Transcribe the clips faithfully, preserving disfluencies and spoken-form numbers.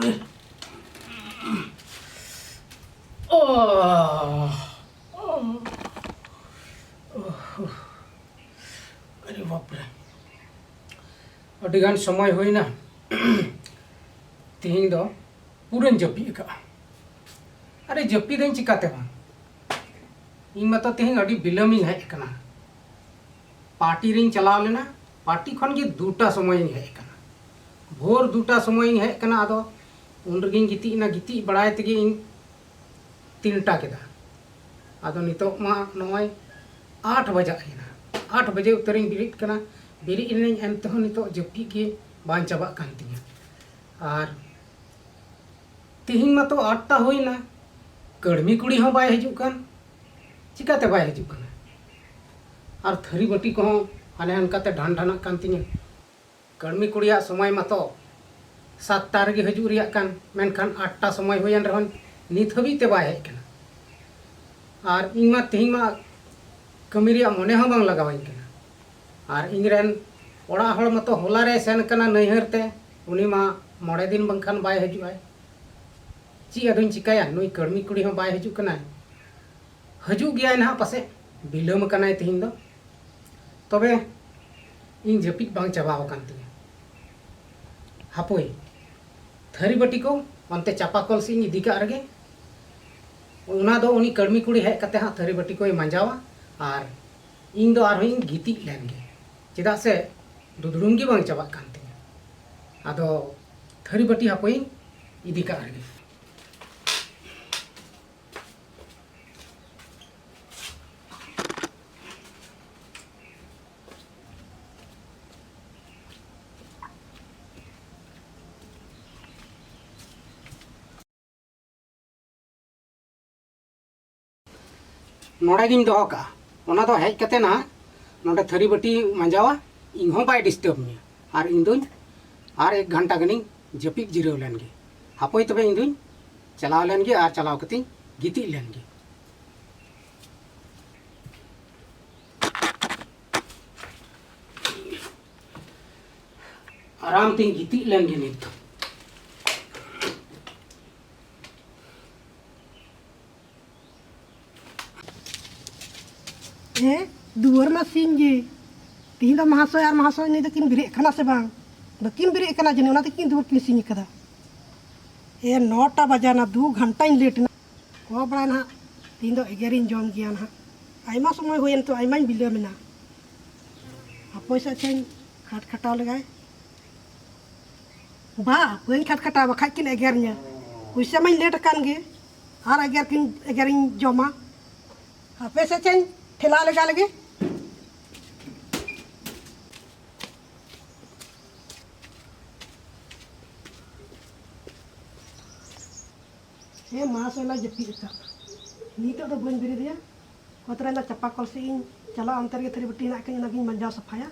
ᱚ, ᱚ, ᱚ, ᱟᱨᱮ ᱵᱟᱯᱨᱮ, ᱟᱹᱰᱤ ᱜᱟᱱ ᱥᱚᱢᱚᱭ ᱦᱩᱭᱱᱟ᱾ ᱛᱤᱦᱤᱧ ᱫᱚ ᱯᱩᱨᱟᱹᱧ ᱡᱟᱹᱯᱤᱫ ᱟᱠᱟᱫᱼᱟ᱾ ᱟᱨᱮ, ᱡᱟᱹᱯᱤᱫᱟᱹᱧ ᱪᱤᱠᱟᱹᱛᱮ ᱵᱟᱝ? ᱤᱧ ᱢᱟᱛᱚ ᱛᱤᱦᱤᱧ ᱟᱹᱰᱤ ᱵᱤᱞᱚᱢᱤᱧ ᱦᱮᱡ ᱟᱠᱟᱱᱟ᱾ ᱯᱟᱨᱴᱤ ᱨᱤᱧ ᱪᱟᱞᱟᱣ ᱞᱮᱱᱟ, ᱯᱟᱨᱴᱤ ᱠᱷᱚᱱ ᱜᱮ ᱫᱩᱴᱟ ᱥᱚᱢᱚᱭᱤᱧ ᱦᱮᱡ ᱟᱠᱟᱱᱟ, ᱵᱷᱳᱨ ᱫᱩᱴᱟ ᱥᱚᱢᱚᱭᱤᱧ ᱦᱮᱡ ᱟᱠᱟᱱᱟ᱾ ᱟᱫᱚ ᱩᱱ ᱨᱮᱜᱮᱧ ᱜᱤᱛᱤᱡ ᱮᱱᱟ, ᱜᱤᱛᱤᱡ ᱵᱟᱲᱟᱭ ᱛᱮᱜᱮ ᱤᱧ ᱛᱤᱱᱴᱟ ᱠᱮᱫᱟ᱾ ᱟᱫᱚ ᱱᱤᱛᱚᱜ ᱢᱟ ᱱᱚᱜᱼᱚᱭ ᱟᱴ ᱵᱟᱡᱟᱜ ᱮᱱᱟ, ᱟᱴ ᱵᱟᱡᱮ ᱩᱛᱟᱹᱨᱤᱧ ᱵᱮᱨᱮᱫ ᱠᱟᱱᱟ, ᱵᱮᱨᱮᱫ ᱮᱱᱟᱹᱧ, ᱮᱱ ᱛᱮᱦᱚᱸ ᱱᱤᱛᱚᱜ ᱡᱟᱹᱯᱤᱫ ᱜᱮ ᱵᱟᱝ ᱪᱟᱵᱟᱜ ᱠᱟᱱ ᱛᱤᱧᱟᱹ᱾ ᱟᱨ ᱛᱤᱦᱤᱧ ᱢᱟᱛᱚ ᱟᱴ ᱴᱟ ᱦᱩᱭᱱᱟ, ᱠᱟᱹᱲᱢᱤ ᱠᱩᱲᱤ ᱦᱚᱸ ᱵᱟᱭ ᱦᱤᱡᱩᱜ ᱠᱟᱱ᱾ ᱪᱤᱠᱟᱹᱛᱮ ᱵᱟᱭ ᱦᱤᱡᱩᱜ ᱠᱟᱱᱟ? ᱟᱨ ᱛᱷᱟᱹᱨᱤ ᱵᱟᱹᱴᱤ ᱠᱚᱦᱚᱸ ᱦᱟᱱᱮ ᱦᱟᱱᱠᱟᱛᱮ ᱰᱷᱟᱱ ᱰᱷᱟᱱᱟᱜ ᱠᱟᱱ ᱛᱤᱧᱟᱹ᱾ ᱠᱟᱹᱲᱢᱤ ᱠᱩᱲᱤᱭᱟᱜ ᱥᱚᱢᱚᱭ ᱢᱟᱛᱚ ᱥᱟᱛᱴᱟ ᱨᱮᱜᱮ ᱦᱤᱡᱩᱜ ᱨᱮᱭᱟᱜ ᱠᱟᱱ, ᱢᱮᱱᱠᱷᱟᱱ ᱟᱴ ᱴᱟ ᱥᱚᱢᱚᱭ ᱦᱩᱭᱮᱱ ᱨᱮᱦᱚᱸ ᱱᱤᱛ ᱦᱟᱹᱵᱤᱡ ᱛᱮ ᱵᱟᱭ ᱦᱮᱡ ᱠᱟᱱᱟ᱾ ᱟᱨ ᱤᱧ ᱢᱟ ᱛᱤᱦᱤᱧ ᱢᱟ ᱠᱟᱹᱢᱤ ᱨᱮᱭᱟᱜ ᱢᱚᱱᱮ ᱦᱚᱸ ᱵᱟᱝ ᱞᱟᱜᱟᱣᱟᱹᱧ ᱠᱟᱱᱟ᱾ ᱟᱨ ᱤᱧ ᱨᱮᱱ ᱚᱲᱟᱜ ᱦᱚᱲ ᱢᱟᱛᱚ ᱦᱚᱞᱟ ᱨᱮᱭ ᱥᱮᱱ ᱠᱟᱱᱟ ᱱᱟᱹᱭᱦᱟᱹᱨ ᱛᱮ, ᱩᱱᱤ ᱢᱟ ᱢᱚᱬᱮ ᱫᱤᱱ ᱵᱟᱝᱠᱷᱟᱱ ᱵᱟᱭ ᱦᱤᱡᱩᱜᱼᱟᱭ᱾ ᱪᱮᱫ ᱟᱫᱚᱧ ᱪᱤᱠᱟᱹᱭᱟ, ᱱᱩᱭ ᱠᱟᱹᱲᱢᱤ ᱠᱩᱲᱤ ᱦᱚᱸ ᱵᱟᱭ ᱦᱤᱡᱩᱜ ᱠᱟᱱᱟᱭ᱾ ᱦᱤᱡᱩᱜ ᱜᱮᱭᱟᱭ ᱱᱟᱦᱟᱜ ᱯᱟᱥᱮᱡ, ᱵᱤᱞᱚᱢ ᱟᱠᱟᱱᱟᱭ ᱛᱤᱦᱤᱧ ᱫᱚ᱾ ᱛᱚᱵᱮ ᱤᱧ ᱡᱟᱹᱯᱤᱫ ᱵᱟᱝ ᱪᱟᱵᱟ ᱟᱠᱟᱱ ᱛᱤᱧᱟᱹ᱾ ᱦᱟᱯᱳᱭ, ᱛᱷᱟᱹᱨᱤ ᱵᱟᱹᱴᱤ ᱠᱚ ᱚᱱᱛᱮ ᱪᱟᱯᱟ ᱠᱚᱞ ᱥᱮᱫ ᱤᱧ ᱤᱫᱤ ᱠᱟᱜ ᱨᱮᱜᱮ, ᱚᱱᱟ ᱫᱚ ᱩᱱᱤ ᱠᱟᱹᱲᱢᱤ ᱠᱩᱲᱤ ᱦᱮᱡ ᱠᱟᱛᱮ ᱦᱟᱸᱜ ᱛᱷᱟᱹᱨᱤ ᱵᱟᱹᱴᱤ ᱠᱚᱭ ᱢᱟᱸᱡᱟᱣᱟ, ᱟᱨ ᱤᱧ ᱫᱚ ᱟᱨᱦᱚᱸ ᱤᱧ ᱜᱤᱛᱤᱡ ᱞᱮᱱ ᱜᱮ, ᱪᱮᱫᱟᱜ ᱥᱮ ᱫᱩᱫᱲᱩᱢ ᱜᱮ ᱵᱟᱝ ᱪᱟᱵᱟᱜ ᱠᱟᱱ ᱛᱤᱧᱟᱹ᱾ ᱟᱫᱚ ᱛᱷᱟᱹᱨᱤ ᱵᱟᱹᱴᱤ ᱦᱟᱯᱳᱭᱤᱧ ᱤᱫᱤ ᱠᱟᱜ ᱨᱮᱜᱮ᱾ ᱱᱚᱰᱮ ᱜᱤᱧ ᱫᱚᱦᱚ ᱠᱟᱜᱼᱟ᱾ ᱚᱱᱟ ᱫᱚ ᱦᱮᱡ ᱠᱟᱛᱮ ᱱᱟᱦᱟᱜ ᱱᱚᱰᱮ ᱛᱷᱟᱹᱨᱤ ᱵᱟᱹᱴᱤ ᱢᱟᱸᱡᱟᱣᱟ, ᱤᱧ ᱦᱚᱸ ᱵᱟᱭ ᱰᱤᱥᱴᱟᱵᱽ ᱢᱮᱭᱟ᱾ ᱟᱨ ᱤᱧ ᱫᱩᱧ ᱟᱨ ᱮᱠ ᱜᱷᱚᱱᱴᱟ ᱜᱟᱱᱤᱧ ᱡᱟᱹᱯᱤᱫ ᱡᱤᱨᱟᱹᱣ ᱞᱮᱱ ᱜᱮ᱾ ᱦᱟᱯᱳᱭ ᱛᱚᱵᱮ, ᱤᱧ ᱫᱩᱧ ᱪᱟᱞᱟᱣ ᱞᱮᱱ ᱜᱮ ᱟᱨ ᱪᱟᱞᱟᱣ ᱠᱟᱛᱮᱧ ᱜᱤᱛᱤᱡ ᱞᱮᱱ ᱜᱮ᱾ ᱟᱨᱟᱢ ᱛᱤᱧ ᱜᱤᱛᱤᱡ ᱞᱮᱱ ᱜᱮ ᱱᱤᱛ ᱫᱚ᱾ ᱦᱮᱸ, ᱫᱩᱣᱟᱹᱨ ᱢᱟ ᱥᱤᱧ ᱜᱮ᱾ ᱛᱤᱦᱤᱧ ᱫᱚ ᱢᱟᱦᱟᱥᱚᱭ ᱟᱨ ᱢᱟᱦᱟᱥᱚᱭ ᱱᱩᱭ ᱫᱚᱠᱤᱱ ᱵᱮᱨᱮᱫ ᱠᱟᱱᱟ ᱥᱮ ᱵᱟᱝ? ᱵᱟᱹᱠᱤᱱ ᱵᱮᱨᱮᱫ ᱠᱟᱱᱟ ᱡᱟᱹᱱᱤᱡ, ᱚᱱᱟ ᱛᱮᱠᱤᱱ ᱫᱩᱣᱟᱹᱨ ᱠᱤᱱ ᱥᱤᱧ ᱠᱟᱫᱟ᱾ ᱮ, ᱱᱚᱴᱟ ᱵᱟᱡᱟᱣᱱᱟ, ᱫᱩ ᱜᱷᱚᱱᱴᱟᱧ ᱞᱮᱴ ᱮᱱᱟ᱾ ᱠᱚ ᱵᱟᱲᱟᱭ ᱱᱟᱦᱟᱜ, ᱛᱤᱦᱤᱧ ᱫᱚ ᱮᱜᱮᱨᱤᱧ ᱡᱚᱢ ᱜᱮᱭᱟ ᱱᱟᱦᱟᱜ᱾ ᱟᱭᱢᱟ ᱥᱚᱢᱚᱭ ᱦᱩᱭᱮᱱ ᱛᱚ, ᱟᱭᱢᱟᱧ ᱵᱤᱞᱚᱢ ᱮᱱᱟ᱾ ᱦᱟᱯᱳᱭ ᱥᱮ ᱪᱮᱧ ᱠᱷᱟᱴ ᱠᱷᱟᱴᱟᱣ ᱞᱮᱜᱟᱭ᱾ ᱵᱟ, ᱵᱟᱹᱧ ᱠᱷᱟᱴ ᱠᱷᱟᱴᱟᱣ, ᱵᱟᱠᱷᱟᱡ ᱠᱤᱱ ᱮᱜᱮᱨᱤᱧᱟ᱾ ᱯᱩᱭᱥᱟᱹ ᱢᱟᱧ ᱞᱮᱴ ᱟᱠᱟᱱ ᱜᱮ, ᱟᱨ ᱮᱜᱮᱨ ᱠᱤᱱ, ᱮᱜᱮᱨᱤᱧ ᱡᱚᱢᱟ᱾ ᱦᱟᱯᱮ ᱥᱮ ᱪᱮᱧ ᱴᱷᱮᱞᱟᱣ ᱞᱮᱜᱟ ᱞᱮᱜᱮ᱾ ᱦᱮᱸ, ᱢᱟᱦᱟᱥᱚᱭ ᱞᱟᱭ ᱡᱟᱹᱯᱤᱫ ᱟᱠᱟᱫ᱾ ᱱᱤᱛᱚᱜ ᱫᱚ ᱵᱟᱹᱧ ᱵᱮᱨᱮᱫᱮᱭᱟ᱾ ᱚᱛ ᱨᱮ ᱪᱟᱯᱟ ᱠᱚᱞ ᱥᱮᱫ ᱤᱧ ᱪᱟᱞᱟᱜᱼᱟ, ᱚᱱᱛᱮ ᱨᱮᱜᱮ ᱛᱷᱟᱹᱨᱤ ᱵᱟᱹᱴᱤ ᱦᱮᱱᱟᱜ ᱠᱤᱱ, ᱚᱱᱟᱜᱤᱧ ᱢᱟᱸᱡᱟᱣ ᱥᱟᱯᱷᱟᱭᱟ᱾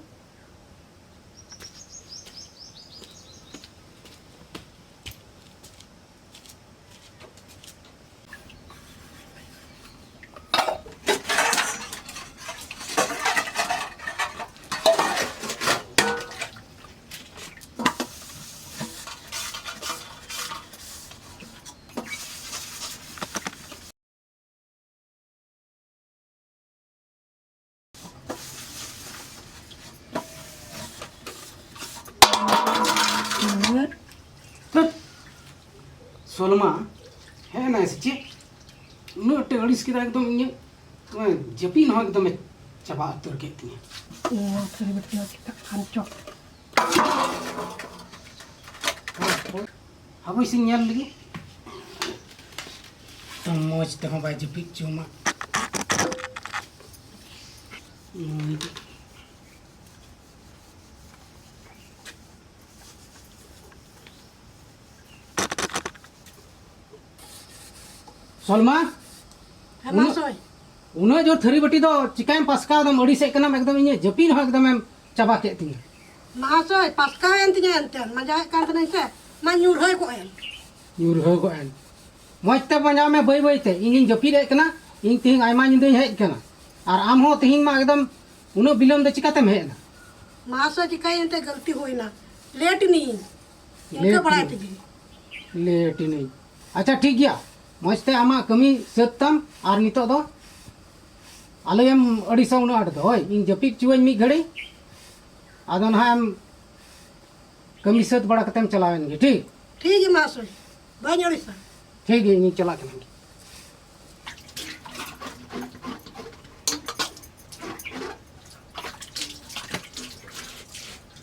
ᱫᱷᱟᱹᱴ! ᱥᱚᱞᱢᱟ, ᱦᱮᱡ ᱮᱱᱟᱭ ᱥᱮ ᱪᱮᱫ? ᱩᱱᱟᱹᱜ ᱟᱸᱴᱮ ᱟᱹᱲᱤᱥ ᱠᱮᱫᱟ ᱮᱠᱫᱚᱢ ᱤᱧᱟᱹᱜ, ᱡᱟᱹᱯᱤᱫ ᱦᱚᱸ ᱮᱠᱫᱚᱢᱮ ᱪᱟᱵᱟ ᱩᱛᱟᱹᱨ ᱠᱮᱫ ᱛᱤᱧᱟᱹ᱾ ᱱᱚᱣᱟ ᱛᱷᱟᱹᱨᱤ ᱵᱟᱹᱴᱤ ᱫᱚ ᱪᱮᱫᱟᱜ ᱠᱷᱟᱱ ᱪᱚ᱾ ᱦᱟᱯᱳᱭ ᱥᱮᱧ ᱧᱮᱞ ᱞᱮᱜᱮ᱾ ᱢᱚᱡᱽ ᱛᱮᱦᱚᱸ ᱵᱟᱭ ᱡᱟᱹᱯᱤᱫ ᱦᱚᱪᱚᱣᱟᱢᱟ᱾ ᱥᱚᱞᱢᱟ, ᱦᱮᱸ, ᱩᱱᱟᱹᱜ, ᱢᱟᱥᱚᱭ᱾ ᱩᱱᱟᱹᱜ ᱡᱳᱨ ᱛᱷᱟᱹᱨᱤ ᱵᱟᱹᱴᱤ ᱫᱚ ᱪᱤᱠᱟᱭᱮᱢ ᱯᱟᱥᱠᱟᱣ ᱫᱟᱢ? ᱟᱹᱲᱤᱥᱮᱫ ᱠᱟᱱᱟᱢ ᱮᱠᱫᱚᱢ, ᱤᱧᱟᱹᱜ ᱡᱟᱹᱯᱤᱫ ᱦᱚᱸ ᱮᱠᱫᱚᱢᱮᱢ ᱪᱟᱵᱟ ᱠᱮᱫ ᱛᱤᱧᱟᱹ᱾ ᱢᱟᱥᱚᱭ, ᱯᱟᱥᱠᱟᱣ ᱮᱱ ᱛᱤᱧᱟᱹ ᱮᱱᱛᱮ, ᱢᱟᱡᱟᱣᱮᱫ ᱠᱟᱱ ᱛᱟᱦᱮᱱᱟᱹᱧ ᱥᱮ, ᱢᱟ ᱧᱩᱨᱦᱟᱹ ᱠᱚᱜ ᱮᱱ᱾ ᱧᱩᱨᱦᱟᱹ ᱠᱚᱜ ᱮᱱ᱾ ᱢᱚᱡᱽ ᱛᱮ ᱢᱟᱡᱟᱣ ᱢᱮ ᱵᱟᱹᱭ ᱵᱟᱹᱭ ᱛᱮ, ᱤᱧᱤᱧ ᱡᱟᱹᱯᱤᱫ ᱮᱫ ᱠᱟᱱᱟ, ᱤᱧ ᱛᱮᱦᱮᱧ ᱟᱭᱢᱟ ᱧᱤᱫᱟᱹᱧ ᱦᱮᱡ ᱠᱟᱱᱟ, ᱟᱨ ᱟᱢ ᱦᱚᱸ ᱛᱮᱦᱮᱧ ᱢᱟ ᱮᱠᱫᱚᱢ ᱩᱱᱟᱹᱜ ᱵᱤᱞᱚᱢ ᱫᱚ ᱪᱤᱠᱟᱛᱮᱢ ᱦᱮᱡ ᱮᱱᱟ? ᱢᱟᱥᱚᱭ, ᱪᱤᱠᱟᱹᱭᱮᱱ ᱛᱮ ᱜᱟᱹᱞᱛᱤ ᱦᱩᱭᱱᱟ, ᱞᱮᱴ ᱮᱱᱟᱹᱧ, ᱤᱱᱠᱟᱹ ᱞᱮᱴ ᱵᱟᱲᱟᱭ ᱮᱱᱟᱹᱧ᱾ ᱛᱮᱜᱮ᱾ ᱞᱮᱴ ᱮᱱᱟᱹᱧ᱾ ᱟᱪᱪᱷᱟ, ᱴᱷᱤᱠ ᱜᱮᱭᱟ, ᱢᱚᱡᱽ ᱛᱮ ᱟᱢᱟᱜ ᱠᱟᱹᱢᱤ ᱥᱟᱹᱛ ᱛᱟᱢ, ᱟᱨ ᱱᱤᱛᱚᱜ ᱫᱚ ᱟᱞᱚᱭᱮᱢ ᱟᱹᱲᱤᱥᱟ ᱩᱱᱟᱹᱜ ᱟᱸᱴ ᱫᱚ᱾ ᱦᱳᱭ, ᱤᱧ ᱡᱟᱹᱯᱤᱫ ᱦᱚᱪᱚᱣᱟᱹᱧ ᱢᱤᱫ ᱜᱷᱟᱹᱲᱤ, ᱟᱫᱚ ᱱᱟᱦᱟᱜ ᱮᱢ ᱠᱟᱹᱢᱤ ᱥᱟᱹᱛ ᱵᱟᱲᱟ ᱠᱟᱛᱮᱢ ᱪᱟᱞᱟᱣᱮᱱ ᱜᱮ, ᱴᱷᱤᱠ? ᱴᱷᱤᱠ ᱜᱮ ᱢᱟᱦᱟᱥᱚᱭ, ᱵᱟᱹᱧ ᱟᱹᱲᱤᱥᱟ᱾ ᱴᱷᱤᱠ ᱜᱮ, ᱤᱧᱤᱧ ᱪᱟᱞᱟᱜ ᱠᱟᱱᱟ᱾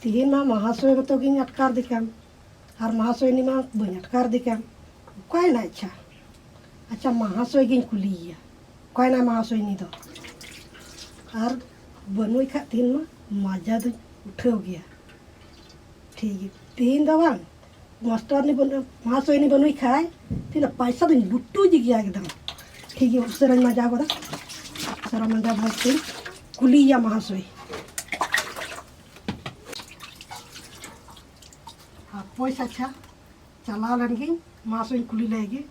ᱛᱤᱦᱤᱧ ᱢᱟ ᱢᱟᱦᱟᱥᱚᱭ ᱢᱚᱛᱚ ᱜᱤᱧ ᱟᱴᱠᱟᱨ ᱫᱮ ᱠᱟᱱ, ᱟᱨ ᱢᱟᱦᱟᱥᱚᱭᱱᱤ ᱢᱟ ᱵᱟᱹᱧ ᱟᱴᱠᱟᱨ ᱫᱮ ᱠᱟᱱ᱾ ᱚᱠᱟᱭᱮᱱᱟ? ᱟᱪᱪᱷᱟ, ᱟᱪᱪᱷᱟ, ᱢᱟᱦᱟᱥᱚᱭ ᱜᱤᱧ ᱠᱩᱞᱤᱭᱮᱭᱟ, ᱚᱠᱟᱭᱮᱱᱟ ᱢᱟᱦᱟᱥᱚᱭᱱᱤ ᱫᱚ? ᱟᱨ ᱵᱟᱹᱱᱩᱭ ᱠᱷᱟᱡ ᱛᱤᱦᱤᱧ ᱢᱟ ᱢᱟᱡᱟ ᱫᱚᱧ ᱩᱴᱷᱟᱹᱣ ᱜᱮᱭᱟ᱾ ᱴᱷᱤᱠ ᱜᱮᱭᱟ, ᱛᱤᱦᱤᱧ ᱫᱚ ᱵᱟᱝ, ᱢᱟᱥᱴᱟᱨᱱᱤ ᱵᱟᱹᱱᱩᱜ, ᱢᱟᱦᱟᱥᱚᱭᱱᱤ ᱵᱟᱹᱱᱩᱭ ᱠᱷᱟᱡ ᱛᱤᱦᱤᱧ ᱫᱚ ᱯᱟᱭᱥᱟ ᱫᱚᱧ ᱞᱩᱴᱩᱡ ᱜᱮᱭᱟ ᱮᱠᱫᱚᱢ᱾ ᱴᱷᱤᱠ ᱜᱮᱭᱟ, ᱩᱥᱟᱹᱨᱟᱧ ᱢᱟᱡᱟᱣ ᱜᱚᱫᱟ, ᱩᱥᱟᱹᱨᱟ ᱢᱟᱡᱟᱣ ᱵᱷᱟᱜᱽ ᱛᱤᱧ ᱠᱩᱞᱤᱭᱮᱭᱟ ᱢᱟᱦᱟᱥᱚᱭ᱾ ᱦᱟᱯᱳᱭ ᱥᱟᱪᱷᱟ, ᱪᱟᱞᱟᱣ ᱞᱮᱱ ᱜᱤᱧ, ᱢᱟᱦᱟᱥᱚᱭᱤᱧ ᱠᱩᱞᱤ ᱞᱟᱭ ᱜᱮ᱾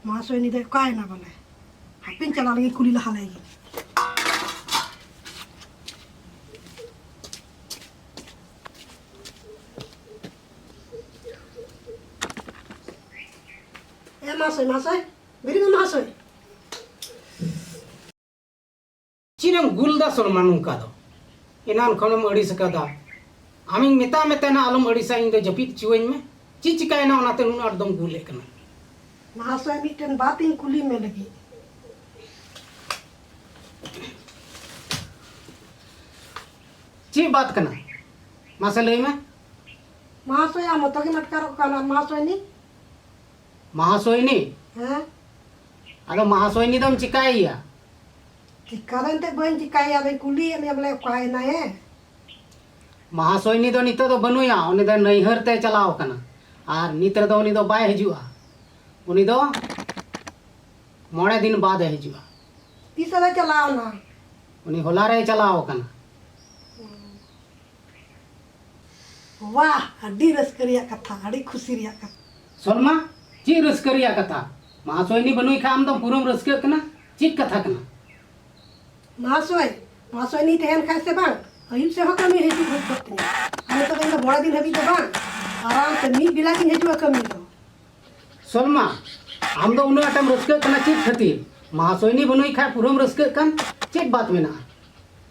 ᱢᱟᱦᱟᱥᱚᱭ ᱱᱤᱛ ᱫᱚ ᱚᱠᱟᱭᱮᱱᱟ ᱵᱚᱞᱮ? ᱦᱟᱯᱮᱧ ᱪᱟᱞᱟᱣ ᱞᱮᱱ ᱜᱤᱧ, ᱠᱩᱞᱤ ᱞᱟᱦᱟ ᱞᱟᱭ ᱜᱤᱧ᱾ ᱮ ᱢᱟᱦᱟᱥᱚᱭ, ᱢᱟᱦᱟᱥᱚᱭ, ᱵᱮᱨᱮᱫ ᱢᱮ ᱢᱟᱦᱟᱥᱚᱭ᱾ ᱪᱮᱫ ᱮᱢ ᱜᱩᱞ ᱫᱟ ᱥᱚᱞᱢᱟ ᱱᱚᱝᱠᱟ ᱫᱚ? ᱮᱱᱟᱱ ᱠᱷᱚᱱᱮᱢ ᱟᱹᱲᱤᱥ ᱟᱠᱟᱫᱟ᱾ ᱟᱢᱤᱧ ᱢᱮᱛᱟ ᱢᱮ ᱛᱟᱦᱮᱱᱟ ᱟᱞᱚᱢ ᱟᱹᱲᱤᱥᱟ, ᱤᱧ ᱫᱚ ᱡᱟᱹᱯᱤᱫ ᱦᱚᱪᱚᱣᱟᱹᱧ ᱢᱮ᱾ ᱪᱮᱫ ᱪᱤᱠᱟᱭᱮᱱᱟ ᱚᱱᱟᱛᱮ ᱱᱩᱱᱟᱹᱜ ᱟᱸᱴ ᱫᱚᱢ ᱜᱩᱞᱮᱫ ᱠᱟᱱᱟ? ᱢᱟᱦᱟᱥᱚᱭ, ᱢᱤᱫᱴᱮᱱ ᱵᱟᱛ ᱤᱧ ᱠᱩᱞᱤ ᱢᱮ ᱞᱟᱹᱜᱤᱫ᱾ ᱪᱮᱫ ᱵᱟᱛ ᱠᱟᱱᱟ? ᱢᱟᱥᱮ ᱞᱟᱹᱭ ᱢᱮ᱾ ᱢᱟᱦᱟᱥᱚᱭ, ᱟᱢ ᱢᱚᱛᱚ ᱜᱮᱢ ᱟᱴᱠᱟᱨᱚᱜ ᱠᱟᱱᱟ, ᱢᱟᱦᱟᱥᱚᱭᱱᱤ᱾ ᱢᱟᱦᱟᱥᱚᱭᱱᱤ? ᱦᱮᱸ? ᱟᱫᱚ ᱢᱟᱦᱟᱥᱚᱭᱱᱤ ᱫᱚᱢ ᱪᱤᱠᱟᱭᱮᱭᱟ? ᱪᱤᱠᱟ ᱫᱚ ᱮᱱᱛᱮᱫ ᱵᱟᱹᱧ ᱪᱤᱠᱟᱭᱮᱭᱟ, ᱟᱫᱚᱧ ᱠᱩᱞᱤᱭᱮᱫ ᱢᱮᱭᱟ ᱵᱚᱞᱮ ᱚᱠᱟᱭᱮᱱᱟᱭᱮ? ᱢᱟᱦᱟᱥᱚᱭᱱᱤ ᱫᱚ ᱱᱤᱛᱚᱜ ᱫᱚ ᱵᱟᱹᱱᱩᱭᱟ, ᱩᱱᱤ ᱫᱚ ᱱᱟᱹᱭᱦᱟᱹᱨ ᱛᱮ ᱪᱟᱞᱟᱣ ᱟᱠᱟᱱᱟ᱾ ᱟᱨ ᱱᱤᱛ ᱨᱮᱫᱚ ᱩᱱᱤ ᱫᱚ ᱵᱟᱭ ᱦᱤᱡᱩᱜᱼᱟ, ᱩᱱᱤ ᱫᱚ ᱢᱚᱬᱮ ᱫᱤᱱ ᱵᱟᱫᱮ ᱦᱤᱡᱩᱜᱼᱟ᱾ ᱛᱤᱥ ᱮ ᱪᱟᱞᱟᱣᱱᱟ? ᱩᱱᱤ ᱦᱚᱞᱟ ᱨᱮᱭ ᱪᱟᱞᱟᱣ ᱟᱠᱟᱱᱟ᱾ ᱦᱩᱸ᱾ ᱣᱟᱦ, ᱟᱹᱰᱤ ᱨᱟᱹᱥᱠᱟᱹ ᱨᱮᱭᱟᱜ ᱠᱟᱛᱷᱟ, ᱟᱹᱰᱤ ᱠᱷᱩᱥᱤ ᱨᱮᱭᱟᱜ ᱠᱟᱛᱷᱟ᱾ ᱥᱚᱞᱢᱟ, ᱪᱮᱫ ᱨᱟᱹᱥᱠᱟᱹ ᱨᱮᱭᱟᱜ ᱠᱟᱛᱷᱟ? ᱢᱟᱦᱟᱥᱚᱭᱱᱤ ᱵᱟᱹᱱᱩᱭ ᱠᱷᱟᱱ ᱟᱢ ᱫᱚ ᱯᱩᱨᱟᱹᱢ ᱨᱟᱹᱥᱠᱟᱹᱜ ᱠᱟᱱᱟ? ᱪᱮᱫ ᱠᱟᱛᱷᱟ ᱠᱟᱱᱟ? ᱢᱟᱦᱟᱥᱚᱭ, ᱢᱟᱦᱟᱥᱚᱭᱱᱤ ᱛᱟᱦᱮᱱ ᱠᱷᱟᱡ ᱥᱮ ᱵᱟᱝ, ᱟᱹᱭᱩᱵ ᱥᱮᱫ ᱦᱚᱸ ᱠᱟᱹᱢᱤ ᱦᱤᱡᱩᱜ ᱦᱩᱭ ᱠᱚᱜ ᱛᱤᱧᱟ᱾ ᱟᱨ ᱱᱤᱛᱚᱜ ᱫᱚ ᱤᱧ ᱫᱚ ᱢᱚᱬᱮ ᱫᱤᱱ ᱦᱟᱹᱵᱤᱡ ᱫᱚ ᱵᱟᱝ, ᱟᱨᱟᱢ ᱛᱮ ᱢᱤᱫ ᱵᱮᱞᱟ ᱜᱤᱧ ᱦᱤᱡᱩᱜᱼᱟ ᱠᱟᱹᱢᱤ ᱫᱚ᱾ ᱥᱚᱞᱢᱟ, ᱟᱢ ᱫᱚ ᱩᱱᱟᱹᱜ ᱟᱸᱴᱮᱢ ᱨᱟᱹᱥᱠᱟᱹᱜ ᱠᱟᱱᱟ ᱪᱮᱫ ᱠᱷᱟᱹᱛᱤᱨ? ᱢᱟᱦᱟᱥᱚᱭᱱᱤ ᱵᱟᱹᱱᱩᱭ ᱠᱷᱟᱡ ᱯᱩᱨᱟᱹᱢ ᱨᱟᱹᱥᱠᱟᱹᱜ ᱠᱟᱱ, ᱪᱮᱫ ᱵᱟᱛ ᱢᱮᱱᱟᱜᱼᱟ?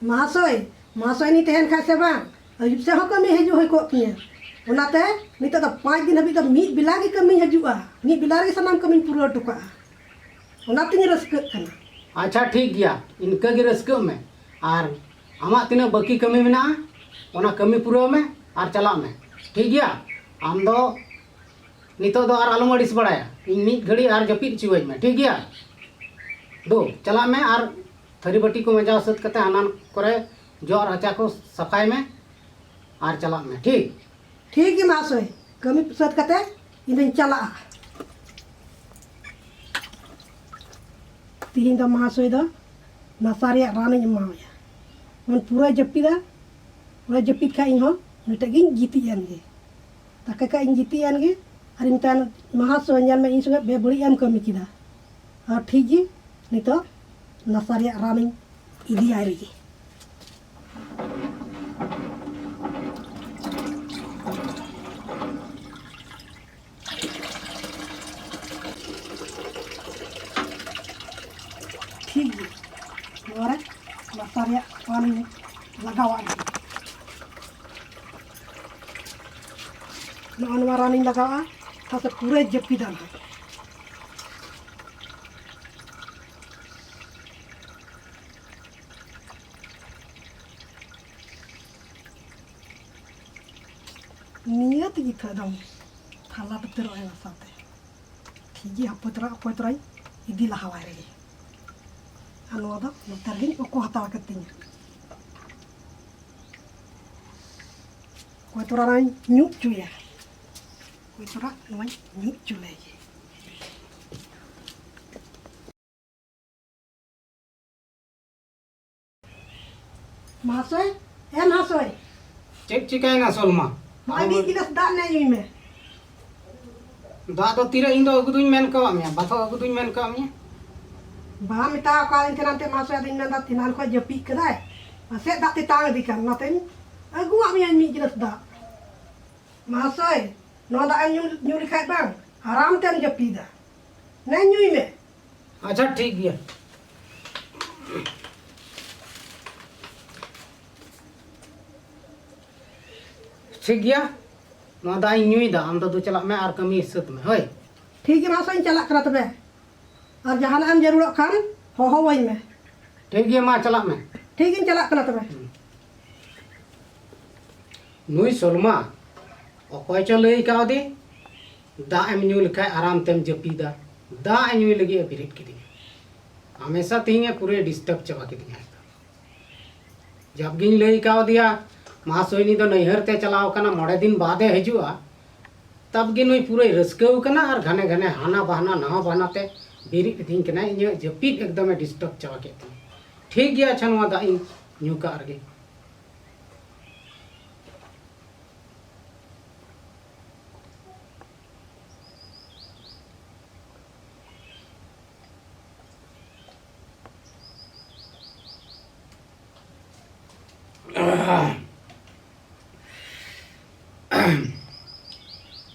ᱢᱟᱦᱟᱥᱚᱭ, ᱢᱟᱦᱟᱥᱚᱭᱱᱤ ᱛᱟᱦᱮᱱ ᱠᱷᱟᱡ ᱥᱮ ᱵᱟᱝ, ᱟᱹᱭᱩᱵ ᱥᱮᱫ ᱦᱚᱸ ᱠᱟᱹᱢᱤ ᱦᱤᱡᱩᱜ ᱦᱩᱭ ᱠᱚᱜ ᱛᱤᱧᱟᱹ᱾ ᱚᱱᱟᱛᱮ ᱱᱤᱛᱚᱜ ᱫᱚ ᱯᱟᱸᱪ ᱫᱤᱱ ᱦᱟᱹᱵᱤᱡ ᱫᱚ ᱢᱤᱫ ᱵᱮᱞᱟ ᱜᱮ ᱠᱟᱹᱢᱤᱧ ᱦᱤᱡᱩᱜᱼᱟ, ᱢᱤᱫ ᱵᱮᱞᱟ ᱨᱮᱜᱮ ᱥᱟᱱᱟᱢ ᱠᱟᱹᱢᱤᱧ ᱯᱩᱨᱟᱹᱣ ᱦᱚᱴᱚ ᱠᱟᱜᱼᱟ᱾ ᱚᱱᱟᱛᱤᱧ ᱨᱟᱹᱥᱠᱟᱹᱜ ᱠᱟᱱᱟ᱾ ᱟᱪᱪᱷᱟ, ᱴᱷᱤᱠ ᱜᱮᱭᱟ, ᱤᱱᱠᱟᱹ ᱜᱮ ᱨᱟᱹᱥᱠᱟᱹᱜ ᱢᱮ᱾ ᱟᱨ ᱟᱢᱟᱜ ᱛᱤᱱᱟᱹᱜ ᱵᱟᱹᱠᱤ ᱠᱟᱹᱢᱤ ᱢᱮᱱᱟᱜᱼᱟ, ᱚᱱᱟ ᱠᱟᱹᱢᱤ ᱯᱩᱨᱟᱹᱣ ᱢᱮ ᱟᱨ ᱪᱟᱞᱟᱜ ᱢᱮ, ᱴᱷᱤᱠ ᱜᱮᱭᱟ? ᱟᱢ ᱫᱚ ᱱᱤᱛᱚᱜ ᱫᱚ ᱟᱨ ᱟᱞᱚᱢ ᱟᱹᱲᱤᱥ ᱵᱟᱲᱟᱭᱟ, ᱤᱧ ᱢᱤᱫ ᱜᱷᱟᱹᱲᱤᱡ ᱟᱨ ᱡᱟᱹᱯᱤᱫ ᱦᱚᱪᱚᱣᱟᱹᱧ ᱢᱮ, ᱴᱷᱤᱠ ᱜᱮᱭᱟ? ᱫᱩ, ᱪᱟᱞᱟᱜ ᱢᱮ ᱟᱨ ᱛᱷᱟᱹᱨᱤ ᱵᱟᱹᱴᱤ ᱠᱚ ᱢᱟᱸᱡᱟᱣ ᱥᱟᱹᱛ ᱠᱟᱛᱮ ᱦᱟᱱᱟ ᱠᱚᱨᱮ ᱡᱚᱜ ᱨᱟᱪᱟ ᱠᱚ ᱥᱟᱯᱷᱟᱭ ᱢᱮ ᱟᱨ ᱪᱟᱞᱟᱜ ᱢᱮ, ᱴᱷᱤᱠ? ᱴᱷᱤᱠ ᱜᱮ ᱢᱟᱦᱟᱥᱚᱭ, ᱠᱟᱹᱢᱤ ᱥᱟᱹᱛ ᱠᱟᱛᱮ ᱤᱧ ᱫᱚᱧ ᱪᱟᱞᱟᱜᱼᱟ᱾ ᱛᱤᱦᱤᱧ ᱫᱚ ᱢᱟᱦᱟᱥᱚᱭ ᱫᱚ ᱱᱟᱥᱟ ᱨᱮᱭᱟᱜ ᱨᱟᱱᱤᱧ ᱮᱢᱟᱣᱟᱭᱟ᱾ ᱩᱱ ᱯᱩᱨᱟᱹᱭ ᱡᱟᱹᱯᱤᱫᱟ, ᱯᱩᱨᱟᱹᱭ ᱡᱟᱹᱯᱤᱫ ᱠᱷᱟᱡ ᱤᱧ ᱦᱚᱸ ᱩᱱᱤ ᱴᱷᱮᱡ ᱜᱤᱧ ᱜᱤᱛᱤᱡ ᱮᱱ ᱜᱮ᱾ ᱫᱟᱠᱟ ᱠᱟᱜ ᱤᱧ ᱜᱤᱛᱤᱡ ᱮᱱ ᱜᱮ, ᱟᱨᱤᱧ ᱢᱮᱛᱟᱭᱟ, "ᱢᱟᱦᱟᱥᱚᱭ, ᱧᱮᱞ ᱢᱮ, ᱤᱧ ᱥᱚᱸᱜᱮ ᱵᱮᱵᱟᱹᱲᱤᱡ ᱮᱢ ᱠᱟᱹᱢᱤ ᱠᱮᱫᱟ, ᱟᱨ ᱴᱷᱤᱠ ᱜᱮ ᱱᱤᱛᱚᱜ ᱱᱟᱥᱟ ᱨᱮᱭᱟᱜ ᱨᱟᱱᱤᱧ ᱤᱫᱤᱭᱟᱭ ᱨᱮᱜᱮ᱾" ᱴᱷᱤᱠ ᱜᱮ, ᱱᱚᱣᱟ ᱨᱮ ᱱᱟᱥᱟ ᱨᱮᱭᱟᱜ ᱨᱟᱱᱤᱧ ᱞᱟᱜᱟᱣᱟᱜ ᱜᱮ᱾ ᱱᱚᱜᱼᱚ ᱱᱚᱣᱟ ᱨᱟᱱᱤᱧ ᱞᱟᱜᱟᱣᱟᱜᱼᱟ, ᱛᱟᱛᱮ ᱯᱩᱨᱟᱹᱭ ᱡᱟᱹᱯᱤᱫᱟ ᱱᱟᱦᱟᱜ᱾ ᱱᱤᱭᱟᱹ ᱛᱮᱜᱮ ᱛᱚ ᱮᱠᱫᱚᱢ ᱛᱷᱟᱞᱟ ᱩᱛᱟᱹᱨᱚᱜᱼᱟᱭ ᱱᱟᱥᱟᱛᱮ᱾ ᱴᱷᱤᱠ ᱜᱮ, ᱦᱟᱯᱳᱭ ᱛᱚᱨᱟ, ᱚᱠᱚᱭ ᱛᱚᱨᱟᱧ ᱤᱫᱤ ᱞᱟᱦᱟᱣᱟᱭ ᱨᱮᱜᱮ᱾ ᱟᱨ ᱱᱚᱣᱟ ᱫᱚ ᱱᱚᱛᱮ ᱨᱮᱜᱮᱧ ᱩᱠᱩ ᱦᱟᱛᱟᱲ ᱠᱟᱹᱛᱤᱧᱟ᱾ ᱚᱠᱚᱭ ᱛᱚᱨᱟ ᱱᱚᱣᱟᱧ ᱧᱩᱫ ᱦᱚᱪᱚᱭᱟ, ᱚᱠᱚᱭ ᱛᱚᱨᱟ ᱱᱚᱣᱟᱧ ᱧᱩᱫ ᱦᱚᱪᱚ ᱞᱮᱜᱮ᱾ ᱢᱟᱦᱟᱥᱚᱭ, ᱮ ᱢᱟᱦᱟᱥᱚᱭ᱾ ᱪᱮᱫ ᱪᱤᱠᱟᱹᱭᱮᱱᱟ ᱥᱚᱞᱢᱟ? ᱱᱚᱜᱼᱚᱭ ᱢᱤᱫ ᱜᱤᱞᱟᱹᱥ ᱫᱟᱜ ᱱᱮ ᱧᱩᱭ ᱢᱮ᱾ ᱫᱟᱜ ᱫᱚ ᱛᱤᱨᱮ ᱤᱧ ᱫᱚ ᱟᱹᱜᱩ ᱫᱩᱧ ᱢᱮᱱ ᱠᱟᱣᱟᱫ ᱢᱮᱭᱟ, ᱵᱟᱛᱷᱚ ᱟᱹᱜᱩ ᱫᱩᱧ ᱢᱮᱱ ᱠᱟᱣᱟᱫ ᱢᱮᱭᱟ᱾ ᱵᱟᱢ ᱢᱮᱛᱟ ᱟᱠᱟᱫᱤᱧ ᱛᱟᱦᱮᱱᱟ ᱮᱱᱛᱮ ᱢᱟᱦᱟᱥᱚᱭ, ᱟᱫᱚᱧ ᱢᱮᱱᱫᱟ ᱛᱮᱱᱟᱱ ᱠᱷᱚᱱ ᱡᱟᱹᱯᱤᱫ ᱠᱟᱫᱟᱭ, ᱯᱟᱥᱮᱡ ᱫᱟᱜ ᱛᱮᱛᱟᱝ ᱤᱫᱤ ᱠᱟᱱ, ᱚᱱᱟᱛᱮᱧ ᱟᱹᱜᱩᱣᱟᱜ ᱢᱮᱭᱟᱧ ᱢᱤᱫ ᱜᱤᱞᱟᱹᱥ ᱫᱟᱜ᱾ ᱢᱟᱦᱟᱥᱚᱭ, ᱱᱚᱣᱟ ᱫᱟᱜ ᱮᱢ ᱧᱩ, ᱧᱩ ᱞᱮᱠᱷᱟᱡ ᱵᱟᱝ ᱟᱨᱟᱢ ᱛᱮᱢ ᱡᱟᱹᱯᱤᱫᱟ᱾ ᱱᱮ ᱧᱩᱭ ᱢᱮ᱾ ᱟᱪᱪᱷᱟ, ᱴᱷᱤᱠ ᱜᱮᱭᱟ᱾ ᱴᱷᱤᱠ ᱜᱮᱭᱟ, ᱱᱚᱣᱟ ᱫᱟᱜ ᱤᱧ ᱧᱩᱭᱮᱫᱟ, ᱟᱢ ᱫᱚ ᱫᱩ ᱪᱟᱞᱟᱜ ᱢᱮ ᱟᱨ ᱠᱟᱹᱢᱤ ᱥᱟᱹᱛ ᱢᱮ, ᱦᱳᱭ᱾ ᱴᱷᱤᱠ ᱜᱮᱭᱟ, ᱢᱟ ᱥᱮᱧ ᱪᱟᱞᱟᱜ ᱠᱟᱱᱟ ᱛᱚᱵᱮ, ᱟᱨ ᱡᱟᱦᱟᱱᱟᱜ ᱮᱢ ᱡᱟᱹᱨᱩᱲᱚᱜ ᱠᱷᱟᱱ ᱦᱚᱦᱚᱣᱟᱹᱧ ᱢᱮ᱾ ᱴᱷᱤᱠ ᱜᱮᱭᱟ, ᱢᱟ ᱪᱟᱞᱟᱜ ᱢᱮ᱾ ᱴᱷᱤᱠ ᱜᱤᱧ ᱪᱟᱞᱟᱜ ᱠᱟᱱᱟ ᱛᱚᱵᱮ᱾ ᱱᱩᱭ ᱥᱚᱞᱢᱟ ᱚᱠᱚᱭ ᱪᱚ ᱞᱟᱹᱭ ᱠᱟᱣᱫᱮ, ᱫᱟᱜ ᱮᱢ ᱧᱩ ᱞᱮᱠᱷᱟᱡ ᱟᱨᱟᱢ ᱛᱮᱢ ᱡᱟᱹᱯᱤᱫᱟ᱾ ᱫᱟᱜ ᱮ ᱧᱩᱭ ᱞᱟᱹᱜᱤᱫ ᱮ ᱵᱮᱨᱮᱫ ᱠᱤᱫᱤᱧᱟ᱾ ᱦᱟᱢᱮᱥᱟ ᱛᱮᱦᱮᱧ ᱮ ᱯᱩᱨᱟᱹ ᱰᱤᱥᱴᱟᱨᱵ ᱪᱟᱵᱟ ᱠᱤᱫᱤᱧᱟ ᱮᱠᱫᱚᱢ᱾ ᱡᱟᱵ ᱜᱤᱧ ᱞᱟᱹᱭ ᱠᱟᱣᱫᱮᱭᱟ, ᱢᱟᱦᱟᱥᱚᱭᱱᱤ ᱫᱚ ᱱᱟᱹᱭᱦᱟᱹᱨ ᱛᱮ ᱪᱟᱞᱟᱣ ᱠᱟᱱᱟ, ᱢᱚᱬᱮ ᱫᱤᱱ ᱵᱟᱫᱮ ᱦᱤᱡᱩᱜᱼᱟ᱾ ᱛᱟᱵ ᱜᱮ ᱱᱩᱭ ᱯᱩᱨᱟᱹᱭ ᱨᱟᱹᱥᱠᱟᱹᱣ ᱠᱟᱱᱟ ᱟᱨ ᱜᱷᱟᱱᱮ ᱜᱷᱟᱱᱮ ᱦᱟᱱᱟ ᱵᱟᱦᱱᱟ ᱱᱟᱣᱟ ᱵᱟᱦᱱᱟ ᱛᱮ ᱵᱮᱨᱮᱫ ᱤᱫᱤᱧ ᱠᱟᱱᱟᱭ᱾ ᱤᱧᱟᱹᱜ ᱡᱟᱹᱯᱤᱫ ᱮᱠᱫᱚᱢᱮ ᱰᱤᱥᱴᱟᱨᱵ ᱪᱟᱵᱟ ᱠᱮᱫ ᱛᱤᱧᱟ᱾ ᱴᱷᱤᱠ ᱜᱮᱭᱟ, ᱟᱪᱪᱷᱟ, ᱱᱚᱣᱟ ᱫᱟᱜ ᱤᱧ ᱧᱩ ᱠᱟᱜ ᱨᱮᱜᱮ᱾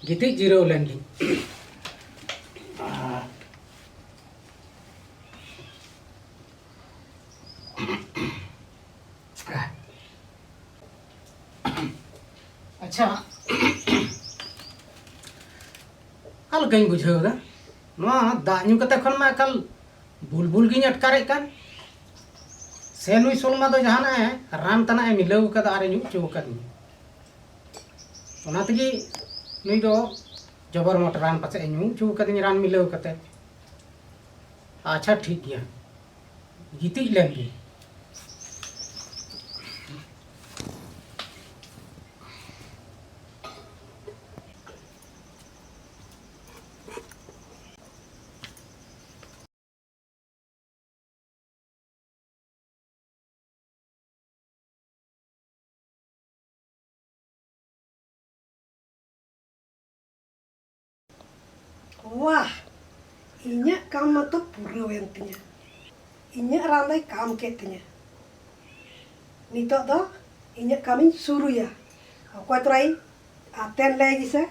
ᱜᱤᱛᱤᱡ ᱡᱤᱨᱟᱹᱣ ᱞᱮᱱ ᱜᱤᱧ᱾ ᱟᱪᱪᱷᱟ, ᱚᱠᱟ ᱞᱮᱠᱟᱧ ᱵᱩᱡᱷᱟᱹᱣ ᱮᱫᱟ, ᱱᱚᱣᱟ ᱫᱟᱜ ᱧᱩ ᱠᱟᱛᱮ ᱠᱷᱚᱱ ᱢᱟ ᱮᱠᱟᱞ ᱵᱩᱞᱵᱩᱞ ᱜᱤᱧ ᱟᱴᱠᱟᱨᱮᱫ ᱠᱟᱱ᱾ ᱥᱮ ᱱᱩᱭ ᱥᱚᱞᱢᱟ ᱫᱚ ᱡᱟᱦᱟᱱᱟᱜ ᱮ ᱨᱟᱱ ᱛᱟᱱᱟᱜ ᱮ ᱢᱤᱞᱟᱹᱣ ᱠᱟᱫᱟ ᱟᱨ ᱮ ᱧᱩ ᱦᱚᱪᱚ ᱟᱠᱟᱫᱤᱧᱟ᱾ ᱚᱱᱟ ᱛᱮᱜᱮ ᱱᱩᱭ ᱫᱚ ᱡᱚᱵᱚᱨ ᱢᱚᱴ ᱨᱟᱱ ᱯᱟᱥᱮᱡ ᱮ ᱧᱩ ᱦᱚᱪᱚ ᱟᱠᱟᱫᱤᱧᱟ, ᱨᱟᱱ ᱢᱤᱞᱟᱹᱣ ᱠᱟᱛᱮ᱾ ᱟᱪᱪᱷᱟ, ᱴᱷᱤᱠ ᱜᱮᱭᱟ, ᱜᱤᱛᱤᱡ ᱞᱮᱱ ᱜᱮ᱾ ᱣᱟᱦ! ᱤᱧᱟᱹᱜ ᱠᱟᱢ ᱢᱟᱛᱚ ᱯᱩᱨᱟᱹᱣᱮᱱ ᱛᱤᱧᱟᱹ᱾ ᱤᱧᱟᱹᱜ ᱨᱟᱱ ᱫᱚᱭ ᱠᱟᱢ ᱠᱮᱫ ᱛᱤᱧᱟᱹ᱾ ᱱᱤᱛᱚᱜ ᱫᱚ ᱤᱧᱟᱹᱜ ᱠᱟᱹᱢᱤᱧ ᱥᱩᱨᱩᱭᱟ᱾ ᱚᱠᱚᱭ ᱛᱚᱨᱟᱭ ᱟᱛᱮᱱ ᱞᱟᱹᱭ ᱜᱮᱥᱮ?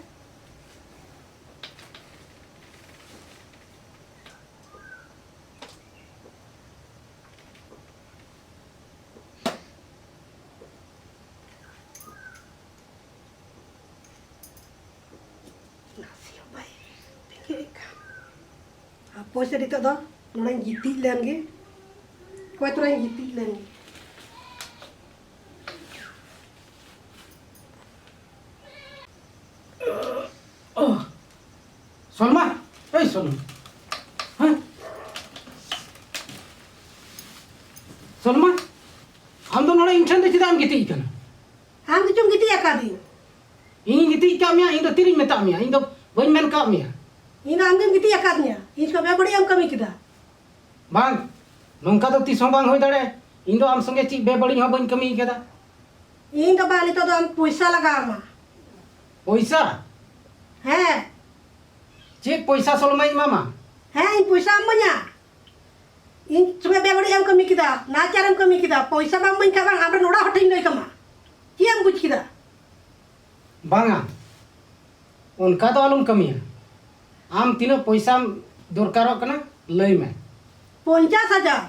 ᱦᱟᱯᱳᱭ ᱥᱮ, ᱱᱤᱛᱚᱜ ᱫᱚ ᱱᱚᱰᱮᱧ ᱜᱤᱛᱤᱡ ᱞᱮᱱ ᱜᱮ᱾ ᱚᱠᱚᱭ ᱛᱚᱨᱟᱧ ᱜᱤᱛᱤᱡ ᱞᱮᱱ ᱜᱮ᱾ ᱥᱚᱞᱢᱟ, ᱮᱭ ᱥᱚᱞᱢᱟ, ᱦᱮᱸ? ᱥᱚᱞᱢᱟ, ᱟᱢ ᱫᱚ ᱱᱚᱰᱮ ᱤᱧ ᱴᱷᱮᱱ ᱫᱚ ᱪᱮᱫᱟᱜ ᱮᱢ ᱜᱤᱛᱤᱡ ᱠᱟᱱᱟ? ᱟᱢ ᱜᱮᱪᱚᱢ ᱜᱤᱛᱤᱡ ᱟᱠᱟᱫᱤᱧ᱾ ᱤᱧᱤᱧ ᱜᱤᱛᱤᱡ ᱠᱟᱜ ᱢᱮᱭᱟ? ᱤᱧ ᱫᱚ ᱛᱤᱨᱤᱧ ᱢᱮᱛᱟᱜ ᱢᱮᱭᱟ? ᱤᱧ ᱫᱚ ᱵᱟᱹᱧ ᱢᱮᱱ ᱠᱟᱜ ᱢᱮᱭᱟ? ᱤᱧ ᱫᱚ ᱟᱢᱜᱮᱢ ᱜᱤᱛᱤᱡ ᱟᱠᱟᱫᱤᱧᱟ᱾ ᱤᱧ ᱥᱚᱸᱜᱮ ᱵᱮᱵᱟᱹᱲᱤᱡ ᱮᱢ ᱠᱟᱹᱢᱤ ᱠᱮᱫᱟ᱾ ᱵᱟᱝ, ᱱᱚᱝᱠᱟ ᱫᱚ ᱛᱤᱥ ᱦᱚᱸ ᱵᱟᱝ ᱦᱩᱭ ᱫᱟᱲᱮᱭᱟᱜᱼᱟ᱾ ᱤᱧ ᱫᱚ ᱟᱢ ᱥᱚᱸᱜᱮ ᱪᱮᱫ ᱵᱮᱵᱟᱹᱲᱤᱡ ᱦᱚᱸ ᱵᱟᱹᱧ ᱠᱟᱹᱢᱤ ᱠᱟᱫᱟ᱾ ᱤᱧ ᱫᱚ ᱵᱟᱝ, ᱱᱤᱛᱚᱜ ᱫᱚ ᱟᱢ ᱯᱚᱭᱥᱟ ᱞᱟᱜᱟᱣ ᱟᱢᱟ᱾ ᱯᱚᱭᱥᱟ? ᱦᱮᱸ᱾ ᱪᱮᱫ ᱯᱚᱭᱥᱟ ᱥᱚᱞᱢᱟᱧ ᱮᱢᱟᱢᱟ? ᱦᱮᱸ, ᱤᱧ ᱯᱚᱭᱥᱟ ᱮᱢᱟᱹᱧᱟ᱾ ᱤᱧ ᱥᱚᱸᱜᱮ ᱵᱮᱵᱟᱹᱲᱤᱡ ᱮᱢ ᱠᱟᱹᱢᱤ ᱠᱮᱫᱟ, ᱱᱟᱦᱟᱪᱟᱨ ᱮᱢ ᱠᱟᱹᱢᱤ ᱠᱮᱫᱟ, ᱯᱚᱭᱥᱟ ᱵᱟᱢ ᱮᱢᱟᱹᱧ ᱠᱷᱟᱱ ᱵᱟᱝ, ᱟᱢᱨᱮᱱ ᱚᱲᱟᱜ ᱦᱚᱲ ᱴᱷᱮᱱ ᱤᱧ ᱞᱟᱹᱭ ᱠᱟᱢᱟ᱾ ᱪᱮᱫ ᱮᱢ ᱵᱩᱡᱽ ᱠᱮᱫᱟ? ᱵᱟᱝᱟ, ᱚᱱᱠᱟ ᱫᱚ ᱟᱞᱚᱢ ᱠᱟᱹᱢᱤᱭᱟ᱾ ᱟᱢ ᱛᱤᱱᱟᱹᱜ ᱯᱚᱭᱥᱟᱢ ᱫᱚᱨᱠᱟᱨᱚᱜ ᱠᱟᱱᱟ, ᱞᱟᱹᱭ ᱢᱮ᱾ ᱯᱚᱧᱪᱟᱥ ᱦᱟᱡᱟᱨ᱾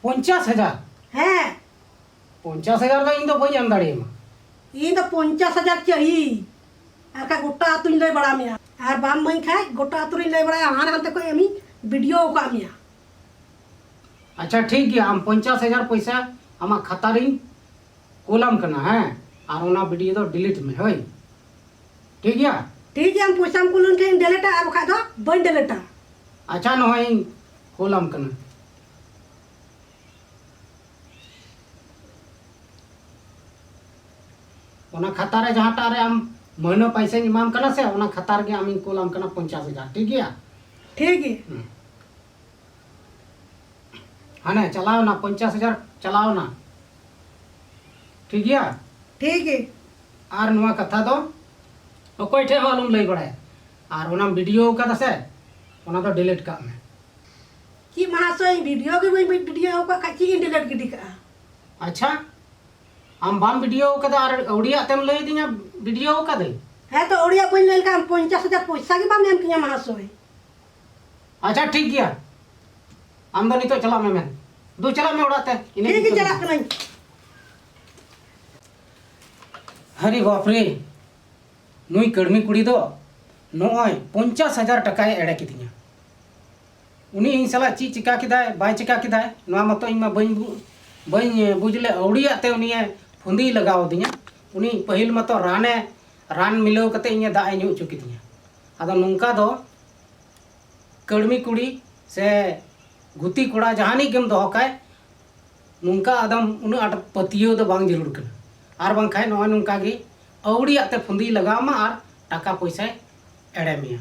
ᱯᱚᱧᱪᱟᱥ ᱦᱟᱡᱟᱨ? ᱦᱮᱸ᱾ ᱯᱚᱧᱪᱟᱥ ᱦᱟᱡᱟᱨ ᱫᱚ ᱤᱧ ᱫᱚ ᱵᱟᱹᱧ ᱮᱢ ᱫᱟᱲᱮᱭᱟᱢᱟ᱾ ᱤᱧ ᱫᱚ ᱯᱚᱧᱪᱟᱥ ᱦᱟᱡᱟᱨ ᱪᱟᱹᱦᱤ᱾ ᱟᱨ ᱠᱷᱟᱡ ᱜᱚᱴᱟ ᱟᱹᱛᱩᱧ ᱞᱟᱹᱭ ᱵᱟᱲᱟ ᱢᱮᱭᱟ᱾ ᱟᱨ ᱵᱟᱢ ᱮᱢᱟᱹᱧ ᱠᱷᱟᱡ ᱜᱚᱴᱟ ᱟᱹᱛᱩ ᱨᱤᱧ ᱞᱟᱹᱭ ᱵᱟᱲᱟᱭᱟ, ᱦᱟᱱᱮ ᱦᱟᱱᱛᱮ ᱠᱷᱚᱡ ᱮᱢᱤᱧ ᱵᱤᱰᱤᱭᱳ ᱟᱠᱟᱫ ᱢᱮᱭᱟ᱾ ᱟᱪᱪᱷᱟ, ᱴᱷᱤᱠ ᱜᱮᱭᱟ, ᱟᱢ ᱯᱚᱧᱪᱟᱥ ᱦᱟᱡᱟᱨ ᱯᱚᱭᱥᱟ ᱟᱢᱟᱜ ᱠᱷᱟᱛᱟ ᱨᱤᱧ ᱠᱩᱞᱟᱢ ᱠᱟᱱᱟ, ᱦᱮᱸ? ᱟᱨ ᱚᱱᱟ ᱵᱤᱰᱤᱭᱳ ᱫᱚ ᱰᱤᱞᱤᱴ ᱢᱮ, ᱦᱳᱭ? ᱴᱷᱤᱠ ᱜᱮᱭᱟ? ᱴᱷᱤᱠ ᱜᱮᱭᱟ, ᱟᱢ ᱯᱚᱭᱥᱟᱢ ᱠᱩᱞᱟᱹᱧ ᱠᱷᱟᱱ ᱰᱤᱞᱤᱴᱟ, ᱟᱨ ᱵᱟᱠᱷᱟᱡ ᱫᱚ ᱵᱟᱹᱧ ᱰᱤᱞᱤᱴᱟ᱾ ᱟᱪᱪᱷᱟ, ᱱᱚᱜᱼᱚᱭ ᱤᱧ ᱠᱩᱞᱟᱢ ᱠᱟᱱᱟ᱾ ᱚᱱᱟ ᱠᱷᱟᱛᱟ ᱨᱮ ᱡᱟᱦᱟᱸᱴᱟᱜ ᱨᱮ ᱟᱢ ᱢᱟᱹᱦᱱᱟᱹ ᱯᱟᱭᱥᱟᱧ ᱮᱢᱟᱢ ᱠᱟᱱᱟ ᱥᱮ, ᱚᱱᱟ ᱠᱷᱟᱛᱟ ᱨᱮᱜᱮ ᱟᱢᱤᱧ ᱠᱩᱞᱟᱢ ᱠᱟᱱᱟ ᱯᱚᱧᱪᱟᱥ ᱦᱟᱡᱟᱨ, ᱴᱷᱤᱠ ᱜᱮᱭᱟ? ᱴᱷᱤᱠ ᱜᱮᱭᱟ᱾ ᱦᱩᱸ᱾ ᱦᱟᱱᱮ ᱪᱟᱞᱟᱣᱱᱟ, ᱯᱚᱧᱪᱟᱥ ᱦᱟᱡᱟᱨ ᱪᱟᱞᱟᱣᱱᱟ᱾ ᱴᱷᱤᱠ ᱜᱮᱭᱟ? ᱴᱷᱤᱠ ᱜᱮ᱾ ᱟᱨ ᱱᱚᱣᱟ ᱠᱟᱛᱷᱟ ᱫᱚ ᱚᱠᱚᱭ ᱴᱷᱮᱡ ᱦᱚᱸ ᱟᱞᱚᱢ ᱞᱟᱹᱭ ᱵᱟᱲᱟᱭᱟ᱾ ᱟᱨ ᱚᱱᱟᱢ ᱵᱤᱰᱤᱭᱳ ᱠᱟᱫᱟ ᱥᱮ, ᱚᱱᱟ ᱫᱚ ᱰᱤᱞᱤᱴ ᱠᱟᱜ ᱢᱮ᱾ ᱪᱮᱫ ᱢᱟᱦᱟᱥᱚᱭ, ᱵᱤᱰᱤᱭᱳ ᱜᱮ ᱵᱟᱹᱧ ᱵᱤᱰᱤᱭᱳ ᱟᱠᱟᱫ ᱠᱷᱟᱡ ᱪᱮᱫ ᱤᱧ ᱰᱤᱞᱤᱴ ᱜᱤᱰᱤ ᱠᱟᱜᱼᱟ? ᱟᱪᱪᱷᱟ, ᱟᱢ ᱵᱟᱢ ᱵᱤᱰᱤᱭᱳ ᱠᱟᱫᱟ ᱟᱨ ᱟᱹᱣᱲᱤᱭᱟᱜ ᱛᱮᱢ ᱞᱟᱹᱭ ᱫᱤᱧᱟ ᱵᱤᱰᱤᱭᱳ ᱠᱟᱫᱟᱹᱧ? ᱦᱮᱸ ᱛᱚ, ᱟᱹᱣᱲᱤᱭᱟᱜ ᱵᱟᱹᱧ ᱞᱟᱹᱭ ᱞᱮᱠᱷᱟᱱ ᱯᱚᱧᱪᱟᱥ ᱦᱟᱡᱟᱨ ᱯᱚᱭᱥᱟ ᱜᱮ ᱵᱟᱢ ᱮᱢ ᱠᱤᱧᱟ ᱢᱟᱦᱟᱥᱚᱭ᱾ ᱟᱪᱪᱷᱟ, ᱴᱷᱤᱠ ᱜᱮᱭᱟ, ᱟᱢ ᱫᱚ ᱱᱤᱛᱚᱜ ᱪᱟᱞᱟᱜ ᱢᱮ ᱢᱮᱱ᱾ ᱫᱩ, ᱪᱟᱞᱟᱜ ᱢᱮ ᱚᱲᱟᱜ ᱛᱮ᱾ ᱤᱱᱟᱹ ᱴᱷᱤᱠ ᱜᱮ, ᱜᱮ ᱪᱟᱞᱟᱜ ᱠᱟᱹᱱᱟᱹᱧ᱾ ᱟᱨᱮ ᱵᱟᱯ ᱨᱮ, ᱱᱩᱭ ᱠᱟᱹᱲᱢᱤ ᱠᱩᱲᱤ ᱫᱚ ᱱᱚᱜᱼᱚᱭ ᱯᱚᱧᱪᱟᱥ ᱦᱟᱡᱟᱨ ᱴᱟᱠᱟᱭ ᱮᱲᱮ ᱠᱤᱫᱤᱧᱟ᱾ ᱩᱱᱤ ᱤᱧ ᱥᱟᱞᱟᱜ ᱪᱮᱫ ᱪᱤᱠᱟ ᱠᱮᱫᱟᱭ ᱵᱟᱭ ᱪᱤᱠᱟ ᱠᱮᱫᱟᱭ, ᱱᱚᱣᱟ ᱢᱟᱛᱚ ᱤᱧ ᱢᱟ ᱵᱟᱹᱧ ᱵᱩ- ᱵᱟᱹᱧ ᱵᱩᱡᱽ ᱞᱮ᱾ ᱟᱹᱣᱲᱤᱭᱟᱜ ᱛᱮ ᱩᱱᱤᱭᱮ ᱯᱷᱩᱸᱫᱤ ᱞᱟᱜᱟᱣ ᱟᱹᱫᱤᱧᱟ᱾ ᱩᱱᱤ ᱯᱟᱹᱦᱤᱞ ᱢᱟᱛᱚ ᱨᱟᱱᱮ ᱨᱟᱱ ᱢᱤᱞᱟᱹᱣ ᱠᱟᱛᱮ ᱤᱧᱮ ᱫᱟᱜ ᱮ ᱧᱩ ᱦᱚᱪᱚ ᱠᱤᱫᱤᱧᱟ᱾ ᱟᱫᱚ ᱱᱚᱝᱠᱟ ᱫᱚ ᱠᱟᱹᱲᱢᱤ ᱠᱩᱲᱤ ᱥᱮ ᱜᱩᱛᱤ ᱠᱚᱲᱟ ᱡᱟᱦᱟᱱᱤᱡ ᱜᱮᱢ ᱫᱚᱦᱚ ᱠᱟᱭ, ᱱᱚᱝᱠᱟ ᱟᱫᱚᱢ ᱩᱱᱟᱹᱜ ᱟᱸᱴ ᱯᱟᱹᱛᱭᱟᱹᱣ ᱫᱚ ᱵᱟᱝ ᱡᱟᱹᱨᱩᱲ ᱠᱟᱱᱟ᱾ ᱟᱨ ᱵᱟᱝᱠᱷᱟᱱ ᱱᱚᱜᱼᱚᱭ ᱱᱚᱝᱠᱟ ᱜᱮ ᱟᱹᱣᱲᱤᱭᱟᱜ ᱛᱮ ᱯᱷᱩᱸᱫᱤᱭ ᱞᱟᱜᱟᱣ ᱟᱢᱟ ᱟᱨ ᱴᱟᱠᱟ ᱯᱚᱭᱥᱟᱭ ᱮᱲᱮ ᱢᱮᱭᱟ᱾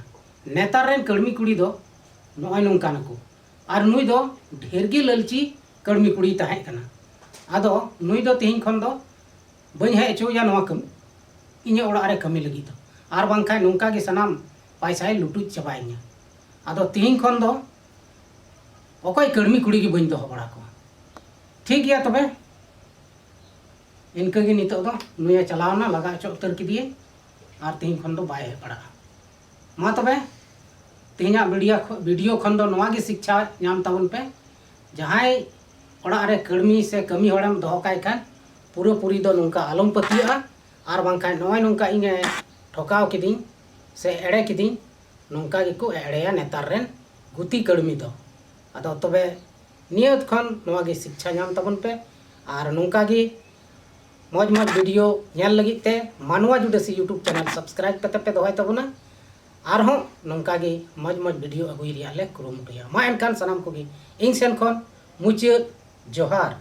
ᱱᱮᱛᱟᱨ ᱨᱮᱱ ᱠᱟᱹᱲᱢᱤ ᱠᱩᱲᱤ ᱫᱚ ᱱᱚᱜᱼᱚᱭ ᱱᱚᱝᱠᱟ ᱱᱟᱠᱚ᱾ ᱟᱨ ᱱᱩᱭ ᱫᱚ ᱰᱷᱮᱨ ᱜᱮ ᱞᱟᱹᱞᱪᱤ ᱠᱟᱹᱲᱢᱤ ᱠᱩᱲᱤᱭ ᱛᱟᱦᱮᱸ ᱠᱟᱱᱟ᱾ ᱟᱫᱚ ᱱᱩᱭ ᱫᱚ ᱛᱮᱦᱮᱧ ᱠᱷᱚᱱ ᱫᱚ ᱵᱟᱹᱧ ᱦᱮᱡ ᱦᱚᱪᱚᱣᱟᱭᱟ ᱱᱚᱣᱟ ᱠᱟᱹᱢᱤ, ᱤᱧᱟᱹᱜ ᱚᱲᱟᱜ ᱨᱮ ᱠᱟᱹᱢᱤ ᱞᱟᱹᱜᱤᱫ ᱫᱚ᱾ ᱟᱨ ᱵᱟᱝᱠᱷᱟᱱ ᱱᱚᱝᱠᱟ ᱜᱮ ᱥᱟᱱᱟᱢ ᱯᱟᱭᱥᱟᱭ ᱞᱩᱴᱩᱡ ᱪᱟᱵᱟᱭᱤᱧᱟ᱾ ᱟᱫᱚ ᱛᱮᱦᱮᱧ ᱠᱷᱚᱱ ᱫᱚ ᱚᱠᱚᱭ ᱠᱟᱹᱲᱢᱤ ᱠᱩᱲᱤ ᱜᱮ ᱵᱟᱹᱧ ᱫᱚᱦᱚ ᱵᱟᱲᱟ ᱠᱚᱣᱟ᱾ ᱴᱷᱤᱠ ᱜᱮᱭᱟ ᱛᱚᱵᱮ, ᱤᱱᱠᱟᱹ ᱜᱮ ᱱᱤᱛᱚᱜ ᱫᱚ ᱱᱩᱭᱮ ᱪᱟᱞᱟᱣᱱᱟ, ᱞᱟᱜᱟ ᱦᱚᱪᱚ ᱩᱛᱟᱹᱨ ᱠᱮᱫᱮᱭᱟᱹᱧ, ᱟᱨ ᱛᱮᱦᱮᱧ ᱠᱷᱚᱱ ᱫᱚ ᱵᱟᱭ ᱦᱮᱡ ᱵᱟᱲᱟᱜᱼᱟ᱾ ᱢᱟ ᱛᱚᱵᱮ, ᱛᱮᱦᱮᱧᱟᱜ ᱵᱷᱤᱰᱤᱭᱳ ᱠᱷᱚ- ᱵᱷᱤᱰᱤᱭᱳ ᱠᱷᱚᱱ ᱫᱚ ᱱᱚᱣᱟ ᱜᱮ ᱥᱤᱠᱪᱷᱟ ᱧᱟᱢ ᱛᱟᱵᱚᱱ ᱯᱮ, ᱡᱟᱦᱟᱸᱭ ᱚᱲᱟᱜ ᱨᱮ ᱠᱟᱹᱲᱢᱤ ᱥᱮ ᱠᱟᱹᱢᱤ ᱦᱚᱲᱮᱢ ᱫᱚᱦᱚ ᱠᱟᱭ ᱠᱷᱟᱱ, ᱯᱩᱨᱟᱹᱯᱩᱨᱤ ᱫᱚ ᱱᱚᱝᱠᱟ ᱟᱞᱚᱢ ᱯᱟᱹᱛᱭᱟᱹᱜᱼᱟ᱾ ᱟᱨ ᱵᱟᱝᱠᱷᱟᱱ ᱱᱚᱜᱼᱚᱭ ᱱᱚᱝᱠᱟ ᱤᱧᱮ ᱴᱷᱚᱠᱟᱣ ᱠᱤᱫᱤᱧ ᱥᱮ ᱮᱲᱮ ᱠᱤᱫᱤᱧ, ᱱᱚᱝᱠᱟ ᱜᱮᱠᱚ ᱮᱲᱮᱭᱟ ᱱᱮᱛᱟᱨ ᱨᱮᱱ ᱜᱩᱛᱤ ᱠᱟᱹᱲᱢᱤ ᱫᱚ᱾ ᱟᱫᱚ ᱛᱚᱵᱮ ᱱᱤᱭᱟᱹ ᱠᱷᱚᱱ ᱱᱚᱣᱟ ᱜᱮ ᱥᱤᱠᱪᱷᱟ ᱧᱟᱢ ᱛᱟᱵᱚᱱ ᱯᱮ᱾ ᱟᱨ ᱱᱚᱝᱠᱟ ᱜᱮ ᱢᱚᱡᱽ ᱢᱚᱡᱽ ᱵᱷᱤᱰᱤᱭᱳ ᱧᱮᱞ ᱞᱟᱹᱜᱤᱫ ᱛᱮ ᱢᱟᱱᱣᱟ ᱡᱩᱰᱟᱹᱥᱤ YouTube ᱪᱮᱱᱮᱞ ᱥᱟᱵᱥᱠᱨᱟᱭᱤᱵ ᱠᱟᱛᱮ ᱯᱮ ᱫᱚᱦᱚᱭ ᱛᱟᱵᱚᱱᱟ᱾ ᱟᱨᱦᱚᱸ ᱱᱚᱝᱠᱟ ᱜᱮ ᱢᱚᱡᱽ ᱢᱚᱡᱽ ᱵᱷᱤᱰᱤᱭᱳ ᱟᱹᱜᱩᱭ ᱨᱮᱭᱟᱜ ᱞᱮ ᱠᱩᱨᱩᱢᱩᱴᱩᱭᱟ᱾ ᱢᱟ ᱮᱱᱠᱷᱟᱱ ᱥᱟᱱᱟᱢ ᱠᱚᱜᱮ ᱤᱧ ᱥᱮᱱ ᱠᱷᱚᱱ ᱢᱩᱪᱟᱹᱫ ᱡᱚᱦᱟᱨ᱾